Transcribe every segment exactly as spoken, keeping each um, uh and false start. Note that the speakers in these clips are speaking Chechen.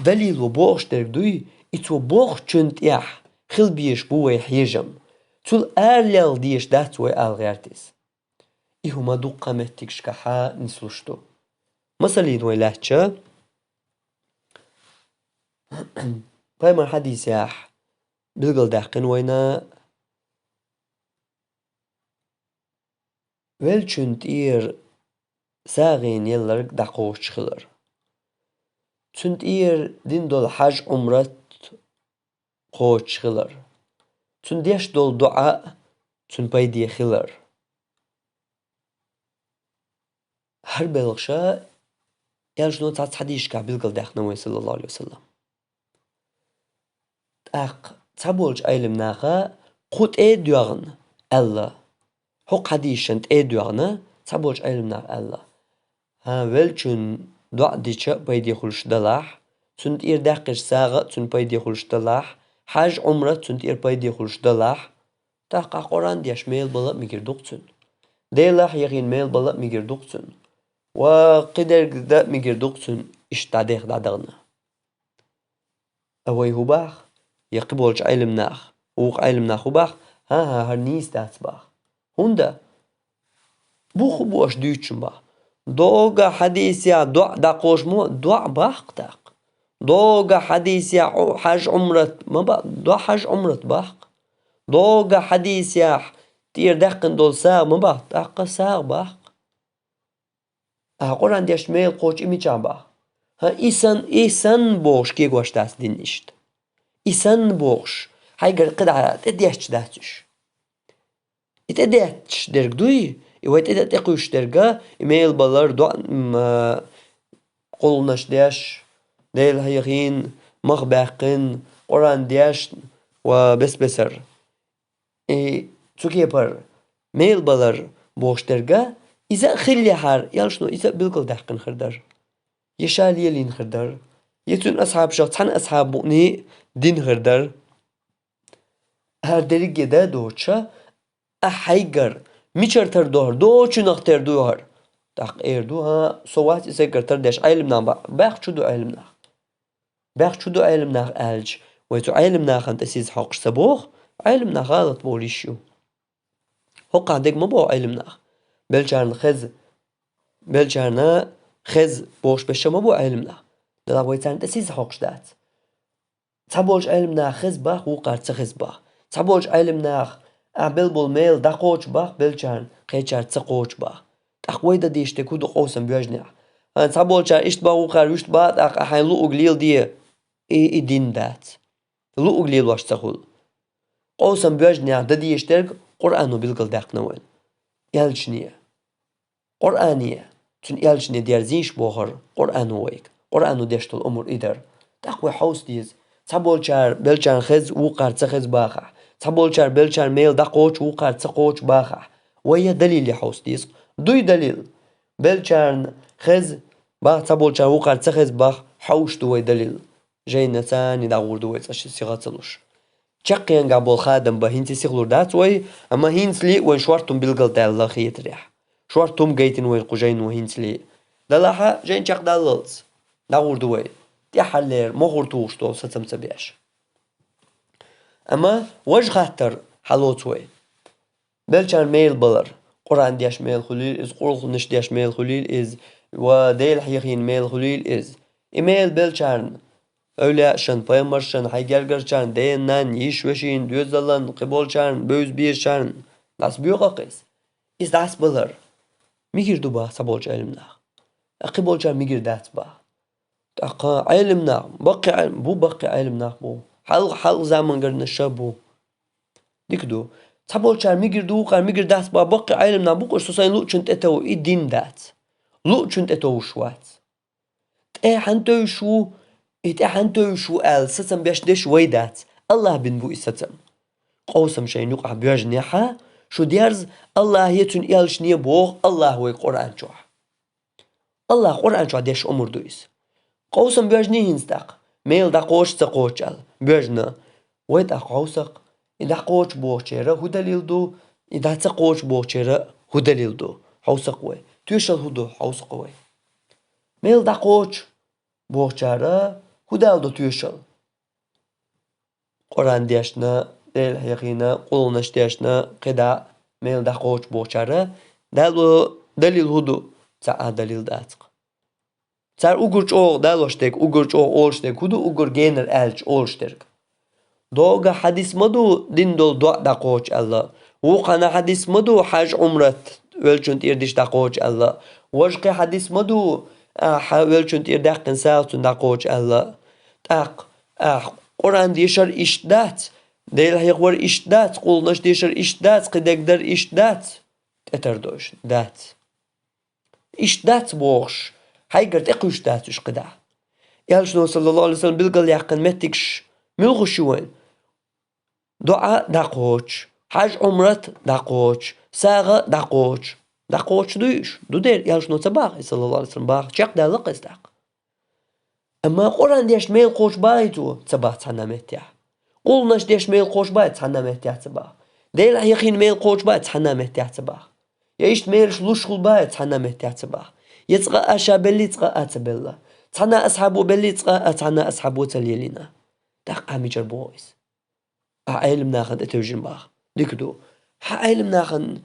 далило бохуш дерг дуй, и цо бохучун тӀехь хила безаш бу вай хьежам. Цул аралел дезаш дац вай ала гӀерта иза. И хӀума дуккха меттигашкахьа нислуш ду. Масалин вай лаьттача, пайхамар хьадисехь билгалдаьккхина вайна, веллачун тӀера сагӀина елларг дӀакхочуш хилар. Цунна тӀера дина долу хьаж-Ӏумрат кхочуш хилар. Цунна деш долу дуӀа цунна пайде хилар. ХӀара белхаш элчано цхьацца хьадисашкахь билгалдаьккхина вайн, саллаллаху Ӏалайхи ва саллам. ТӀаккха цхьаболчу Ӏелимнаха кху тӀе а доьгӀна аьлла, хӀокху хьадисашна тӀе а доьгӀна, цхьаболчу Ӏелимнаха аьлла: «ХӀан, веллачун доӀа дича а пайде хуьлуш далахь, цунна тӀера даьккхинчу сагӀа а цунна пайде хуьлуш далахь, хьаж-Ӏумрат цунна тӀера пайде хуьлуш далахь, тӀаккха Къуръан деш мел бала а мегар ду-кх цунна. Делахь яхийна мел бала а мегар ду-кх цунна. Ва кхидерг дан а мегар ду-кх цунна, иштта дӀадеха дӀадахана». А вай хӀун боху? Я кхиболчу Ӏелимнаха, вукху Ӏелимнаха хӀун боху? ХӀан-хӀа, хӀара нийса дац боху. ХӀунда? Бу хӀун бу аша дуьйцучун боху. Доггах хьадисехь доӀа дӀакхочуш ма, доӀа боху-кх тӀаккха. Доггах хьадисехь хьаж-Ӏумрат ма боху, доӀа хьаж-Ӏумрат боху-кх. Доггах хьадисехь тӀера даьккхина долу сагӀа ма боху, тӀаккха сагӀа боху-кх. Ахьа Къуръан деш мел кхочу и мичахь боху? ХӀан, и санна, и санна бохуш кегош дац дин иштта. И санна бохуш, хьайгара кхидӀа тӀедетташ дац уьш. И тӀедетташ дерг дуй, и вай тӀе-, тӀекхуьйсуш дерг, и мел балар, доӀа, м, а, гӀуллакхаш деш, Дела хьехийна, мах баьккхина, Къуръан деш ва бес-бесар. И цу кепара мел балар бохуш дерг, иза а хиллехьара, элчано иза а билгалдаьккхина хир дара. Я ша лелийна хир дара. Я цуьнан асхьабашах цхьана асхьабо мукъане а дина хир дара. ХӀара дерриге а доцуша, ахьа хьайгара мичара тардо хӀара, доцучунах тера ду хӀара? ТӀаккха эр ду: «ХӀан, со вац иза хьайгара тардеш, Ӏелимнах боху». Баьхча ду Ӏелимнах. Баьхча ду Ӏелимнах аьлча, вай цу Ӏелимнахана тӀе сиз хьокхуш ца боху, Ӏелимнах гӀалат бовла йиш ю. ХӀокхахь дерг ма боху Ӏелимнах. Беллачарна хеза, беллачарна хеза бохуш берш ма бу Ӏелимнах. Делахь вай царна тӀе сиз хьокхуш дац. Цхьаболчу Ӏелимнаха хеза боху, вукхара ца хеза боху. Цхьаболчу Ӏелимнаха ахьа белла болу мел дӀакхочу боху беллачарна, кхечара ца кхочу боху. ТӀаккха вай дан дезаш дерг хӀун ду къовсам боьжнехь? ХӀан, цхьаболчара иштта боху, вукхара вуьшта боху, тӀаккха ахьа хьайн луург леладе, и, и дин дац. Луург лелош ца хуьлу. Къовсам боьжнехь дан дезаш дерг Къуръано билгалдаьккхина вайна. Элчане. Къуръане, цуьнан элчане дерзийша бохура Къуръано вайга. Къуръано деш долу омра и дара. ТӀаккха вай хьовса деза. Цхьаболчара беллачарна хеза, вукхара ца хеза бахахь. Цхьаболчара беллачарна мел дӀакхочу, вукхара ца кхочу бахахь. Вай я далиле хьовса деза. Дуй далил? Беллачарна хеза баха, цхьаболчарна вукхара ца хеза баха, хьовсуш ду вай далил. Жайна царна дӀагӀур ду вай цкъа ши сиха ца луш. Чаккхенгахь болу хадам бан хӀинца сихлур дац вай, амма хӀинцале а вайн шортта хӀума билгалдаьлла хетарехь. Шортта хӀума гайтина вайн кху жайно хӀинцале а. Делахь а жайна чекхдаллалц дӀагӀур ду вай. ТӀаьххьарлера мохур тухуш долу сацам ца беш. Амма важа хаттар хьалоцу вай. Беллачарна мел балар, Къуръан деш мел хуьлийла иза, къурханаш деш мел хуьлийла иза, ва Дела хьехийна мел хуьлийла иза. И мел беллачарна, эвлаяашна, пайхамаршна, хьайн гергарчарна, ден-нанна, йиш-вешина, доьзална, кхиболчарна, бевза безачарна дӀасабоьгӀу-кх иза. Иза дӀасабалар мегар ду баха цхьаболчу Ӏелимнаха. Кхиболчарна мегар дац баха. ТӀаккха Ӏелимнах, баккхий Ӏел-, бу баккхий Ӏелимнах бу. Хьалха, хьалха замангарнаш а бу. Дика ду. Цхьаболчара мегар ду, вукхара мегар дац баха баккхий Ӏелимнах бу-кх уьш, со сайна луучунна тӀетов, и дин дац. Луучунна тӀетовш вац. ТӀе хьан тевш ву, и тӀе хьан тевш ву аьлла сацам беш дерш вай дац. АллахӀ бина бу и сацам. Къовсам шайна юкъахь боьжнехь а, шу дерза, АллахӀе, цуьнан элчане боху АллахӀ вайга Къуръан чохь. АллахӀа Къуръан чохь деш омра ду иза. Къовсам боьжний хӀинца тӀаккха? Мел дӀакхочу, ца кхочу аьлла. Боьжна. Вай тӀаккха хьовса-кх, и дӀакхочу бохучеран хӀун далил ду, и дӀа ца кхочу бохучеран хӀун далил ду? Хьовса-кх вай. Тоьшалла хӀун ду? Хьовса-кх вай. Мел дӀакхочу бохучара ХӀун Дала до тоьшалла? Къуръан дешна, Дела хьехийна, къулгӀанаш дешна, кхидӀа мел дӀакхочу бохучара, Дала далил хӀун ду? Цхьа а далил дац-кх. Цара уггар чӀогӀа далош дерг, уггар чӀогӀа олуш дерг хӀун ду, уггар генара аьлча олуш дерг? Доггах хьадис ма ду, дина долу доӀа дӀакхочу аьлла. Вукхана хьадис ма ду, хьаж-Ӏумрат веллачун тӀера дича дӀакхочу аьлла. Важа кхин хьадис ма ду, ахьа веллачун тӀера даьккхина сагӀа цунна дӀакхочу аьлла. ТӀаккха, ахьа Къуръан дешар иштта дац, Дела хьехавар иштта дац, къулгӀанаш дешар иштта дац, кхидерг дар иштта дац, тӀетардо уьш, дац. Иштта дац бохуш, хьайгара тӀекхуьйсуш дац уьш кхидӀа. Элчано, саллаллаху Ӏалайхи ва саллам, билгалъяьккхина меттигаш муьлхаш ю вайн? ДоӀа дӀакхочу, хьаж-Ӏумрат дӀакхочу, сагӀа дӀакхочу. ДӀакхочу дуй уьш? Ду дера, Элчано ца боху, саллаллаху Ӏалайхи ва саллам, боху, чекхдаьлла-кх иза тӀаккха. Амма Къуръан дешна мел кхочу бохий цо? Ца боху цхьанна а меттехь. КъулгӀанаш дешна мел кхочу бохий? Цхьанна а меттехь ца боху. Дела хьехийна мел кхочу бохий? Цхьанна а меттехь ца боху. Я иштта мелаш луш хуьлу бохий? Цхьанна а меттехь ца боху. Я цкъа а ша беллий, цкъа а ца белла. Цхьана а асхьабо беллий, цкъа а цхьана а асхьабо ца лелийна. ТӀаккха ахьа мичара боху иза? Ахьа Ӏелам нахана тӀетевжина боху. Дика ду. Хьан Ӏелам нахана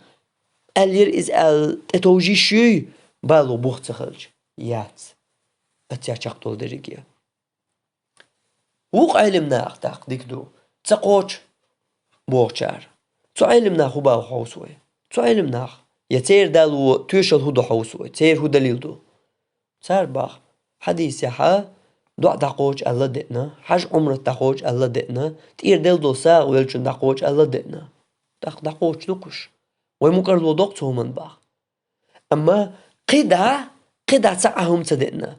аьллера иза аьлла тӀетовжа йиш юй, бало бух ца хилча? Яц. Аццехь чекхдолу дерриге. Вукху Ӏелам наха тӀаккха дика ду, ца кхочу бохучара. Цу Ӏелам наха хӀун боху хьовса вай? Цу Ӏелам наха, я церан дало тоьшалла хӀун ду хьовса вай? Церан хӀун далил ду? Цара боху, хьадисехь а доӀа дӀакхочу аьлла а деана, хьаж-Ӏумрат дӀакхочу аьлла а деана, тӀера делла долу сагӀа веллачунна дӀакхочу аьлла а деана. ТӀаккха дӀакхочуш ду-кх уьш. Вай мукӀарло доккху цу хӀуманна боху. Амма кхидӀа, кхидӀа цхьа а хӀума ца деана,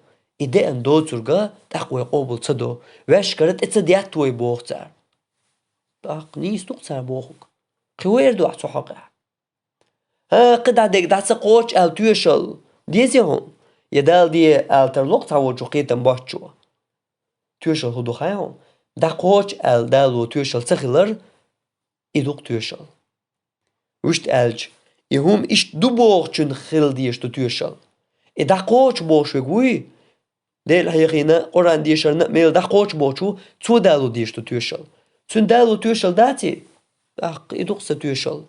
и деана доцург а тӀаккха вай къобал ца до, ваьшкара тӀе ца детта вай боху цара. ТӀаккха нийса ду-кх цара бохург. Кхин хӀун эр ду ахь цу хьокъехь? ХӀан, кхидӀа дерг дӀа ца кхочу аьлла тоьшалла дезий хьуна? Я Дала де ала тарло-кх цхьаволчо кхетам боцчо? Тоьшалла хӀун ду хаьий хьуна? ДӀакхочу аьлла дало тоьшалла ца хилар, и ду-кх тоьшалла. Вуьшта аьлча, и хӀума иштта ду бохучун хила дезаш ду тоьшалла. И дӀакхочу бохуш верг вуй? Дела хьехийна, Къуръан дешарна а мел дӀакхочу бохучо, цо дало дезаш ду тоьшалла. Цуьнан дало тоьшалла даций? ТӀаккха и ду-кх сан тоьшалла.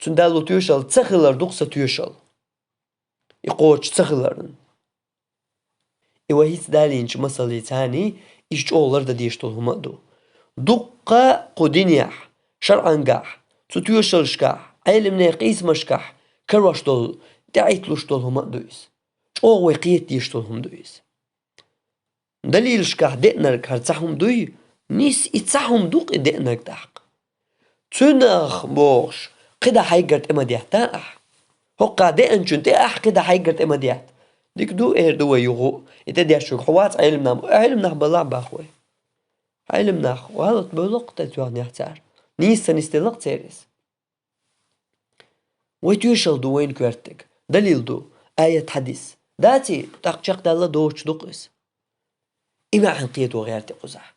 Цуьнан дало тоьшалла ца хилар ду-кх сан тоьшалла. И кхочуш ца хиларна. И вай хӀинца далийначу масаллица цхьаьний, иза чӀогӀа лардан дезаш долу хӀума а ду. Дуккха а кху динехь, шарӀангахь, цу тоьшаллашкахь, Ӏелимнехан къийсамашкахь карош долу, тӀеӀитталуш долу хӀума а ду иза. ЧӀогӀа вай кхета дезаш долу хӀума ду иза. Далилашкахь деанарг хӀара цхьа хӀума дуй? Нийса и цхьа хӀума ду-кх и деанарг тӀаккха. Цуьнах бохуш, кхидӀа хьайгара тӀе ма детта ахь. ХӀокху деанчун тӀе ахь кхидӀа хьайгара тӀе ма детта. Дика ду, эр ду вай юха а. И тӀедеш верг хьо вац, Ӏелам нах, Ӏелам нах балахь боху вай. Ӏелам нах, гӀалат бевлла-кх тӀетоьхнехь цара. Нийса ца нисделла-кх церан иза. Вай тоьшалла ду вайна коьртаниг. Далил ду, аят, хьадис. Даций, тӀаккха чекхдалла доцуш ду-кх иза. И маьӀна кхето гӀерта кхузахь.